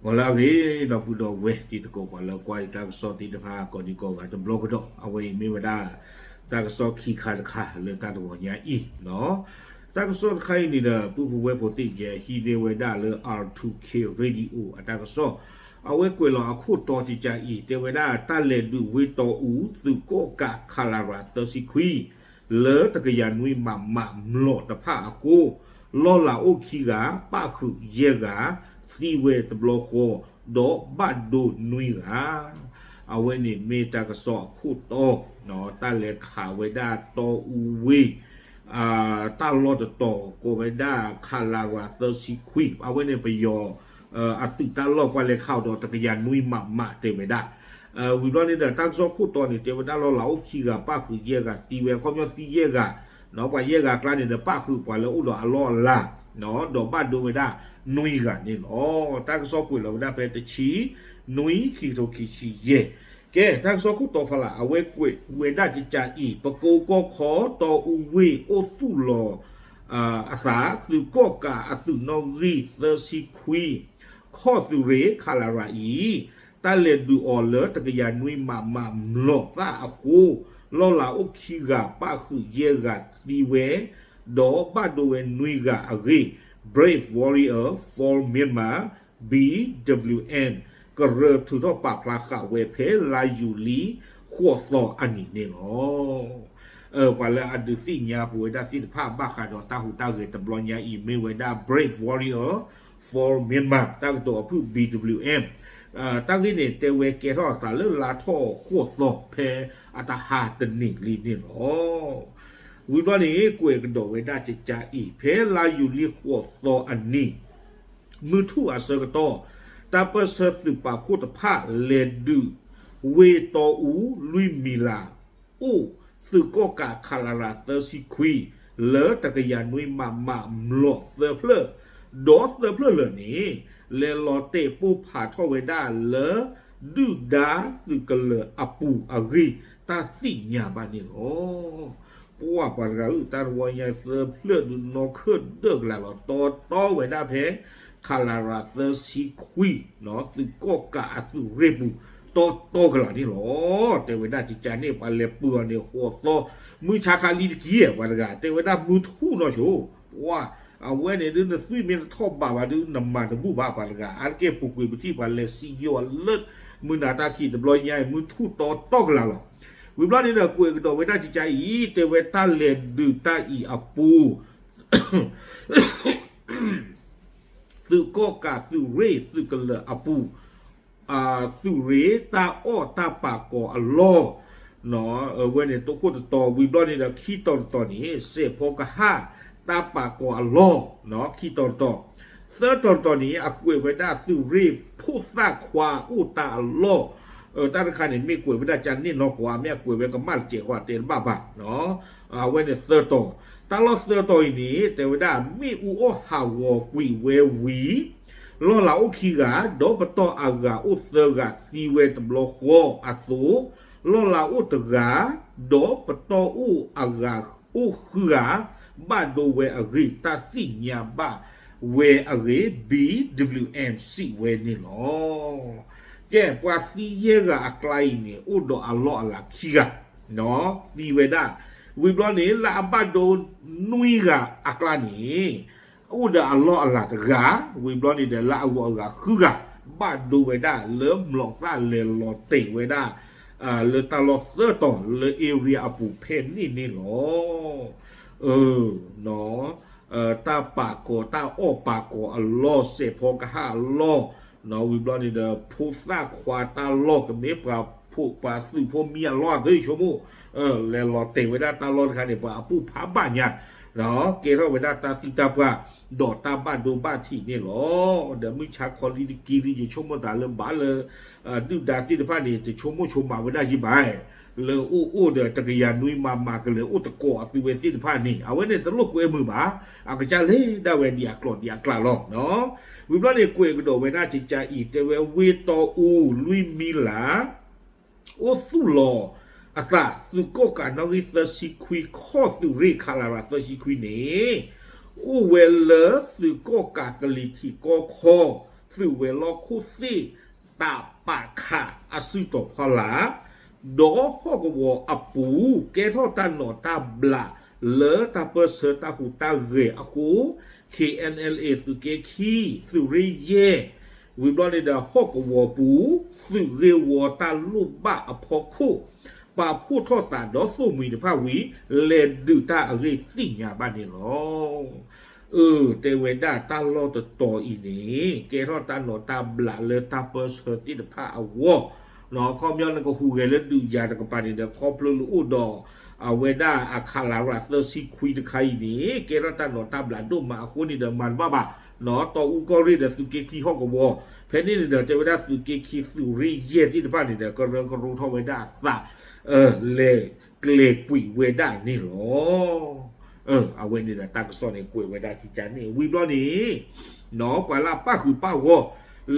ဂီၤလၢအဂ့ၤ ဒီပုၢ်ဒီဝဲၢ်တံၤသကိး ပှၤလၢကွၢ်ယတၢ်ကစီၣ်သ့ၣ်တဖၣ် ကိးဒံကိးဂၤတဘျီကဒီး, အဝဲအံၤမ့ၢ်ဝဲဒၣ် တၢ်ကစီၣ်ခံခါတခါလၢတၢ်တဂီၤညါအံၤလီၤ. တၢ်ကစီၣ်တခါအံၤန့ၣ်ဒီး ပုၢ်ဖိဝဲၢ်ဖိသ့ၣ်ညါ ဟံးန့ၢ်ဝဲဒၣ်လၢ R two K Radio အတၢ်ကစီၣ်, အဝဲကွဲးလီၤအခိၣ်တီကကးအံၤ တဲဝဲဒၣ် တၢ်လဲၤဒုးဝ့တီအူ သုးကီၣ်ကး ခလရ သၢဆံခွံ လၢတကယၤနွံမမ မျိာ်တဖၣ်အဃိ, လီၢ်လၤအိၣ်ခံဂၤ ပၣ်ဃုာ်ယဲၢ်ဂၤ, သံဝဲတဘျီဃီ, ဒီးဘၣ်ဒိနွံဂၤ. အဝဲန့ၣ်မ့ၢ်တၢ်ကစီၣ်အခိၣ်တီ, တၢ်လဲၤခးဝဲဒၣ်တီအူဝ့ၢ် တၢ်လီၢ်တတီၤ ကိးဝဲဒၣ် ခလရ သၢဆံခွံ, အဝဲန့ၣ်ပယီၤ အသုးတၢ်လီၢ် ပှၤလဲၤခးအီၤဒီးတကယၤနွံမမ တဲဝဲဒၣ်. ဝံၤဘျီန့ၣ်ဒီး တၢ်ကစီၣ်ခိၣ်တီန့ၣ် တဲဝဲဒၣ်လီၢ်လၤအိၣ်ခံဂၤ ပၣ်ဃုာ်ယဲၢ်ဂၤ သံဝဲ အခီပညီသံယဲၢ်ဂၤ, ပှၤယဲၢ်ဂၤအကျါန့ၣ်ဒီး ပၣ်ဃုာ်ပှၤလၢအိၣ်ဒီးအလီၢ်အလၤ, ဒီးဘၣ်ဒိဝဲဒၣ်နွံဂၤန့ၣ်လီၤ. တၢ်ကစီၣ်ကွဲးလီၤဝဲဒၣ်ဖဲတဆံနွံ ခံကထိခံဆံယဲၢ်. ကဲ တၢ်ကစီၣ်ခိၣ်တီဖီလာ် အဝဲကွဲးဝဲဒၣ်ကကးအံၤ ပကိကီၢ်ခီတီအူဝ့ၢ်အိၣ်သူၣ်လီၤ အသး သုးကီၣ်ကးအသုးနီၣ်ဂံၢ်သၢဆံခွံ ခီၣ်သုးရ့ၣ် ခလရ အံၤ တၢ်လဲၤဒုးအီၤလၢတကယၤနွံမမမျိာ်သၣ်အဃိ, လီၢ်လၤအိၣ်ခံဂၤ ပၣ်ဃုာ်ယဲၢ်ဂၤသံဝဲ, ဒီးဘၣ်ဒိဝဲနွံဂၤအဂ့ၢ်, Brave Warrior for Myanmar, B W M ကရၢထုးထီၣ်ပာ်ဖျါဃာ်ဝဲဖဲလါယူၤလံ ဃိးသီအနံၤန့ၣ်လီၤ. ပှၤလၢအဒုးသ့ၣ်ညါပဝဲဒၣ်သ့ၣ်တဖၣ်ဘၣ်ဃးဒီးတၢ်ဟူးတၢ်ဂဲၤတဘျီညါအံၤ မ့ၢ်ဝဲဒၣ် Brave Warrior for Myanmar တၢ်ကတိၤအဖုၣ် B W M တၢ်ဂ့ၢ်န့ၣ် တဲဝဲကဲထီၣ်အသးလၢလါထီၣ်ဃိးသီဖဲအတဟါတနံၤလံန့ၣ်လီၤ. ဝံၤဘျီန့ၣ် ကွဲးကဒီးဝဲဒၣ်ကကးအံၤ ဖဲလါယူၤလံဃိးသီအနံၤ မုၢ်ထူၣ်အဆၢကတီၢ် တၢ်ပၢၢ်ဆၢသုးပာ်ဖှိၣ်တဖၣ် လဲၤဒုးဝ့ၢ်တီအူ လွံၢ်မံၤလၤ အိၣ်သုးကီၣ်ကး ခလရ သၢဆံခွံ လၢတကယၤနွံမမမျိာ်သၢဖျၢၣ်, ဒီးသၢဖျၢၣ်လၢာ်န့ၣ် လဲၤလီၤတဲာ်ပိၢ်ဖးထီၣ်ဝဲဒၣ်လၢ ဒုၣ်ဒါသုးကလၢၤအပူၤအဂ့ၢ် တၢ်သ့ၣ်ညါဘၣ်န့ၣ်လီၤ. ပှၤပှၤတဂၤအုၣ် တၢ်တဝီညါသၢဖျၢၣ်ဒုးနီၢ်ခၢၣ်ဒၢၣ်ကလာ်လီၤ တီတီဝဲဒၣ်ဖဲ ခလရ သၢဆံခွံ သုးကီၣ်ကးအသုးရ့ၣ်ပူၤ တီတီကလာ်န့ၣ်လီၤ. တဲဝဲဒၣ်ကကးန့ၣ် ပှၤလဲၤပၢၤအီၤန့ၣ် ဃိးသီ မုၢ်ဆါခါလံတက့ၢ် ပှၤတဂၤ တဲဝဲဒၣ်မုၢ်ထူၣ်နီၢ်ဆိ ပှၤ အဝဲန့ၣ်ဒုး နသွံၣ်မ့ၢ်တထီၣ်ဘးဘၣ်ဒုး နမၤတဘူၣ်ဘၣ် ပှၤတဂၤ အါတက့ၢ်ပူၤကွံာ်ပထံၣ်ပှၤလဲၤစံယိၣ်အလၢ မုၢ်နၤတၢ်ခံးတဘျီညါအံၤ မုၢ်ထူၣ်တီတီကလာ်လီၤ. ဝံၤဘျီန့ၣ်ဒီး ကွဲးကဒီးဝဲဒၣ်ကကးအံၤ တဲဝဲတၢ်လဲၤဒုးတၢ်အံၤအပူၤ သုးကီၣ်ကးသုးရ့ၣ်သုးကလၢၤအပူၤ သုးရ့ၣ်တၢ်အီၣ်တၢ်ပာ်ကီၤအလီၢ်, အဝဲန့ၣ် တခိၣ်တတီၤ ဝံၤဘျီန့ၣ်ဒီး ခံတီၤတတီၤန့ၣ် စဲးဖီကဟၣ် တၢ်ပာ်ကီၤအလီၢ်, ခံတီၤတတီၤ, သၢတီၤတတီၤန့ၣ် အကွဲးဝဲဒၣ်သုးရ့ၣ်ဖိသၣ်ခွါအိၣ်တၢ်အလီၢ်, တၢ်တခါန့ၣ် မ့ၢ်ကွဲးဝဲဒၣ်ကန့ၣ်နီၢ်ကီၢ် မ့ၢ်အကွဲးဝဲကမၣ်တစဲးဃီတဲတဘၣ်ဘၣ် အဝဲန့ၣ်သၢတီၤ, တၢ်လီၢ်သၢတီၤအံၤန့ၣ် တဲဝဲဒၣ် မ့ၣ်အူအီၣ်ဟးဂီၤကွံာ်ဝဲဝံၤ လီၢ်လၤအိၣ်ခံဂၤ ဒီးပတီၢ်အဂၤအိၣ်သၢဂၤသံဝဲတဘျီဃီအသိး, လီၢ်လၤအိၣ်တဂၤ ဒီးပတီၢ်အိၣ်အဂၤအိၣ်ဃုဂၤ ဘၣ်ဒိဝဲအဂ့ၢ် တၢ်သ့ၣ်ညါဘၣ်ဝဲအဂ့ၢ် B W M စံးဝဲန့ၣ်လီၤ. ကဲ ပှၤသံယဲၢ်ဂၤအကျါအံၤန့ၣ် အိၣ်ဒီးအလီၢ်အလၤခံဂၤ သံဝဲဒၣ်, ဝံၤဘျီန့ၣ် လၢအဘၣ်ဒိနွံဂၤအကျါန့ၣ် အိၣ်ဒီးအလီၢ်အလၤတဂၤ, ဝံၤဘျီန့ၣ်ဒီး လၢအဂီၢ်အဂၤဃုဂၤ ဘၣ်ဒိဝဲဒၣ်လၢမျိာ်သၣ်လဲၤလီၤတဲာ်ဝဲဒၣ် လၢတၢ်လီၢ်သၢတီၤလၢ area အပူၤဖဲန့ၣ်န့ၣ်လီၤ. တၢ်ပာ်ကီၤ တၢ်အီၣ်ပာ်ကီၤအလီၢ် စဲးဖီကဟၣ်အလီၢ်, ဝံၤဘျီန့ၣ်ဒီး ဖိသၣ်ခွါတၢ်လီၢ် ကမ့ၢ်ပှၤဖိပှၤသုးဖိမံၤအလီၢ်အသုးဆိကမိၣ်, လဲၤလီၤတဲာ်ဝဲဒၣ်တၢ်လီၢ်တခါန့ၣ် ပှၤအပုၢ်ဖးဘၣ်ညါ ကဲထီၣ်ဝဲဒၣ်တၢ်သံတၢ်ပှၢ် ဒီးတၢ်ဘၣ်ဒိဘၣ်ထံးန့ၣ်လီၤ. ဒီးမုၢ်ဆါခီလံတက့ၢ်လံ ယဆိကမိၣ်တၢ်လၢဘၣ်လၢ ဒုၣ်ဒါသ့ၣ်တဖၣ်န့ၣ် တဆိကမိၣ်ဆိကမးဝဲဒၣ်ယံာ်ဘၣ်, လၢအိၣ်အိၣ်ဒီးတကယၤနွံမမကလဲၤအိၣ်တကိးအသုးဝဲသ့ၣ်တဖၣ်န့ၣ် အဝဲန့ၣ်တလိၣ်ကွဲမုာ်ဘၣ်, အကစၢ်လဲၤဒၣ်ဝဲဒ်အကျိၤဒ်အကျဲလီၤ. ဝံၤဘျီန့ၣ် ကွဲးကဒီးဝဲဒၣ်ကကးအံၤ တဲဝဲဝ့ၢ်တီအူလွံၢ်မံလၤ အိၣ်သူၣ်လီၤအသး သုးကီၣ်ကးနီၣ်ဂံၢ်သၢဆံခွံ ခီၣ်သုးရ့ၣ် ခလရ သၢဆံခွံန့ၣ် အိၣ်ဝဲလၢသုးကီၣ်ကးကလံၤထံးကီၢ်ခီ သုးဝဲၤလီၢ်ခိၣ်သ့ၣ် တးပာ်ခးအစုတီၤဖီလာ်, ဒီးဟီၣ်ကဝီၤအပူၤ ကဲထီၣ်တၢ်နီၣ်တၢ်ဘျးလၢတၢ်ပၢၢ်ဆၢတၢ်ဟူးတၢ်ဂဲၤအဃိ, K N L A သုးက့ခံ သုးရ့ၣ်ယဲၢ် ဝံၤဘျီန့ၣ်ဒီး ဟီၣ်ကဝီၤပူၤ သုးဂ့ၢ်ဝီတၢ်လိၣ်ဘၣ်အဖီခိၣ် ပာ်ဖှိၣ်ထီၣ်သးဒီးသိၣ်မှံၤတဖၣ်ဝံၤ လဲၤဒုးတၢ်အဂ့ၢ်သ့ၣ်ညါဘၣ်န့ၣ်လီၤ. အၢ တဲဝဲဒၣ်တၢ်လီၢ်တတီၤအံၤန့ၣ် ကဲထီၣ်တၢ်နီၣ်တၢ်ဘျးလၢတၢ်ပၢၢ်ဆၢသ့ၣ်တဖၣ်အဂီၢ်, ခီပညီနကဟူးဂဲၤလၢဒုးယၤတကပၤန့ၣ်ဒီး ခီဖျိလၢအိၣ်ဒီး အဝဲဒၣ်အခးလၤရၤ သၢဆံခွံတခါအံၤန့ၣ် ကဲထီၣ်တၢ်နီၣ်တၢ်ဘျးဒိၣ်မးအဃိန့ၣ်ဒီး မၤတဘၣ်ဘၣ် တီအူကီၢ်ရ့ၣ်ဒီးသုးက့ခံဟီၣ်ကဝီၤ, ဖဲန့ၣ်န့ၣ်ဒီး တဲဝဲဒၣ်သုးက့ခံသုးရ့ၣ်ယဲၢ်သ့ၣ်တဖၣ်န့ၣ်ဒီး ကရၢကရိထီၣ်ဝဲဒၣ်အသး လဲၤကျဲၤကွံာ်ဝဲဒၣ်န့ၣ်လီၤ. အဝဲန့ၣ်ဒီးတၢ်ကစီၣ်န့ၣ် ကွဲးဝဲဒၣ်ထံကၢ်န့ၣ် ဝံၤဘျီန့ၣ် ပှၤလၢအပၣ်ဃုာ်ပၣ်ဂီၢ်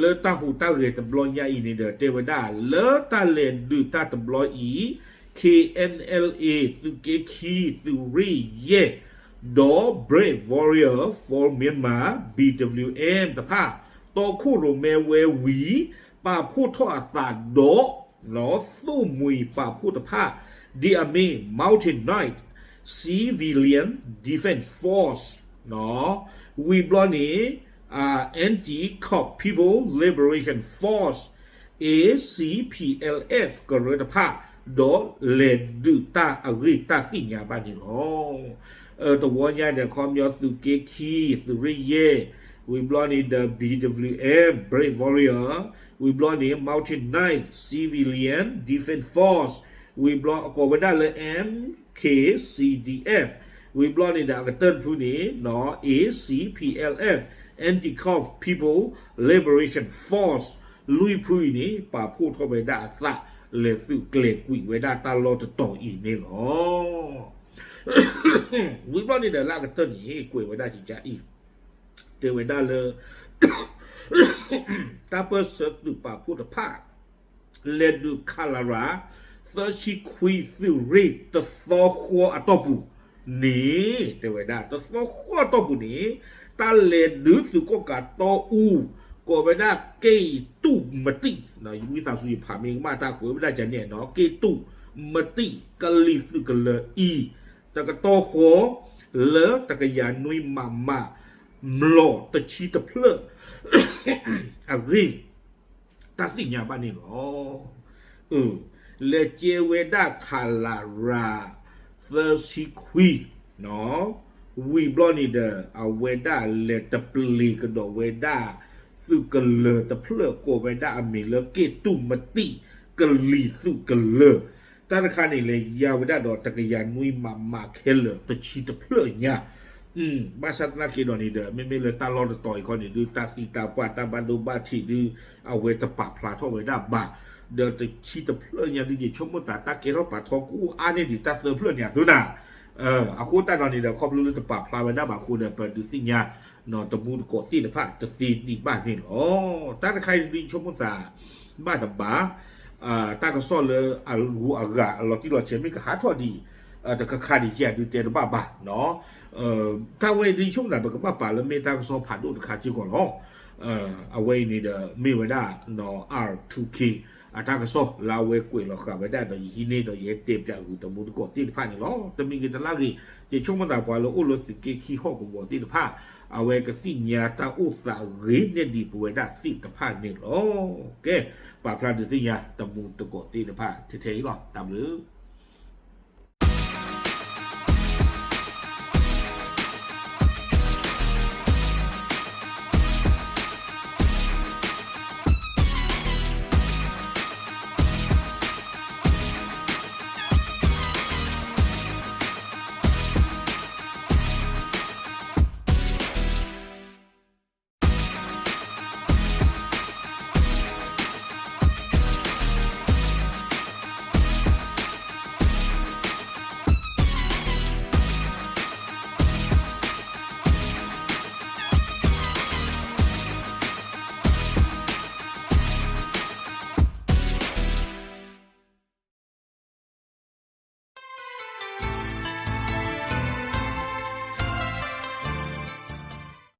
လၢတၢ်ဟူးတၢ်ဂဲၤတဘျီညါအံၤန့ၣ်ဒီး တဲဝဲဒၣ်လၢတၢ်လဲၤဒုးတၢ်တဘျီအံၤ K N L A သုးက့ခံ သုးရ့ၣ်ယဲၢ် ဒီး Brave Warrior for Myanmar B W M တဖၣ် တီခိၣ်ရိၣ်မဲဝဲဝံၤ ပာ်ဖှိၣ်ထီၣ်အသးဒီး သိၣ်မှံၤပာ်ဖှိၣ်တဖၣ် ဒ်အမ့ၢ် Mountain Knight Civilian Defense Force ဝံၤဘျီန့ၣ် Anti-Kok People Liberation Force A C P L F ကရၢတဖၣ် ဒီးလဲၤဒုးတၢ်အဂ့ၢ်တၢ်သ့ၣ်ညါဘၣ်န့ၣ်လီၤ. တဝီညါဒီး ခီပညီသုးက့ခံ သုးရ့ၣ်ယဲၢ် ဝံၤဘျီန့ၣ်ဒီး B W M Brave Warrior ဝံၤဘျီန့ၣ် Mountain Knight Civilian Defense Force ဝံၤဘျီအကိးဝဲဒၣ်လၢ M K C D F ဝံၤဘျီန့ၣ်ဒီး အကတၢၢ်တဖုန့ၣ် A C P L F Anti-Kok People Liberation Force လွံၢ်ဖုအံၤန့ၣ် ပာ်ဖှိၣ်ထီၣ်ဝဲဒၣ်အသး လဲၤသုးကျဲၤကွံာ်ဝဲဒၣ်တၢ်လီၢ်တတီၤအံၤန့ၣ်လီၤ. ဝံၤဘျီန့ၣ်ဒီး လၢအကတၢၢ်န့ၣ် ကွဲးဝဲဒၣ်စံးကါအံၤ တဲဝဲဒၣ်လၢ တၢ်ပၢၢ်ဆၢသုးပာ်ဖှိၣ်တဖၣ် လဲၤဒုးခးလၤရၤ သၢဆံခွံသုးရ့ၣ်တသီဃီအတီၢ်ပူၤန့ၣ် တဲဝဲဒၣ် တသီဃီအတီၢ်ပူၤန့ၣ် တၢ်လဲၤဒုးသုးကီၣ်ကးတီအူ ကိးဝဲဒၣ် က့တူၣ်မတံၣ် ဝံသးစူၤယဖးမ့ၢ်ကမၣ်တၢ်ကွဲးဝဲဒၣ်ကန့ၣ်နီၤ က့တူၣ်မတံၣ်ကလံၤသုးကလၢၤအံၤ တကတီၢ်ဃီ လၢတကယၤနွံမးမး မျိာ်တဆံတဖျၢၣ် အဂ့ၢ် တၢ်သ့ၣ်ညါဘၣ်န့ၣ်လီၤ. လဲၤကဲဝဲဒၣ်ခးလၤရၤ သၢဆံခွံ ဝံၤဘျီန့ၣ်ဒီး အဝဲဒၣ်လဲၤတပျ့ၤကဒီးဝဲဒၣ် သုးကလၢၤတဖျၢၣ်ကိးဝဲဒၣ်အမံၤလၢ က့တူၣ်မတံၣ်ကလံၤသုးကလၢၤ တၢ်တခါန့ၣ် လဲၤယါဝဲဒၣ်ဒီးတကယၤနွံမးမးခဲလၢာ် တဆံတဖျၢၣ်ညါ ဘၣ်ဆၣ်သနာ်က့ဒီးန့ၣ်ဒီး မ့မ့ၢ်လၢတၢ်လီၢ်တတီၤအံၤခီန့ၣ်ဒုး တၢ်သံတၢ်ပှၢ်တၢ်ဘၣ်ဒိဘၣ်ထံးဒုး အဝဲတပာ်ဖျါထီၣ်ဝဲဒၣ်ဘၣ်, ဒီးတဆံတဖျၢၣ်ညါဒုး ယဆိကမိၣ်သးတၢ်ကဲထီၣ်ပာ်ထီကအိၣ်အါန့ၢ်ဒံးတၢ်သၢဖျၢၣ်န့ၣ်အသိးနၤ အဃိသတးဒီးန့ၣ်ဒီး ခီဖျိလၢတပာ်ဖျါဝဲဒၣ်ဘၣ်အဃိဒီး ပဒုးသ့ၣ်ညါ တမူတကိးသ့ၣ်တဖၣ်တသ့ဒံးဘၣ်န့ၣ်လီၤ. တၢ်တခါအံၤဒုး ယဆိကမိၣ်သး ဘၣ်တဘၣ် တၢ်ကစီၣ်လၢအဂုၤအဂၤအလီၤတံၢ်လီၤဆဲးမ့ၢ်ကဟးထီၣ်ဒံး တခါခါဒံးကဲဒုးတဲတဘၣ်ဘၣ်နီၤ. တၢ်ဝဲအံၤဒုး ယဆိကမိၣ်သး ပကဘၣ်ပာ်လၢမ့ၢ်တၢ်ကစီၣ်ဖးဒိၣ်တခါစ့ၢ်ကီးလီၤ. အဝဲအံၤန့ၣ်ဒီး မ့ၢ်ဝဲဒၣ် R two K အတၢ်ကစီၣ်လၢအဝဲကွဲးလီၤဃာ်ဝဲဒၣ်ဒီး ယဟံးန့ၢ်ဒီးယဟဲတဲပၠးဂုာ်တမူတကိးသ့ၣ်တဖၣ်န့ၣ်လီၤ. တမံၤဂ့ၤတလါဂ့ၤ ယဆိကမိၣ်သးပှၤလၢအိၣ်လၢသုးက့ခံဟီၣ်ကဝီၤသ့ၣ်တဖၣ် အဝဲကသ့ၣ်ညါတၢ်အိၣ်သးဂ့ၤန့ၢ်ဒံးပဝဲဒၣ်သ့ၣ်တဖၣ်န့ၣ်လီၤ. ကဲ ပာ်ဖျါဒုးသ့ၣ်ညါတမူတကိးသ့ၣ်တဖၣ်ထဲထဲအံၤလီၤ. တၢ်ဘျုး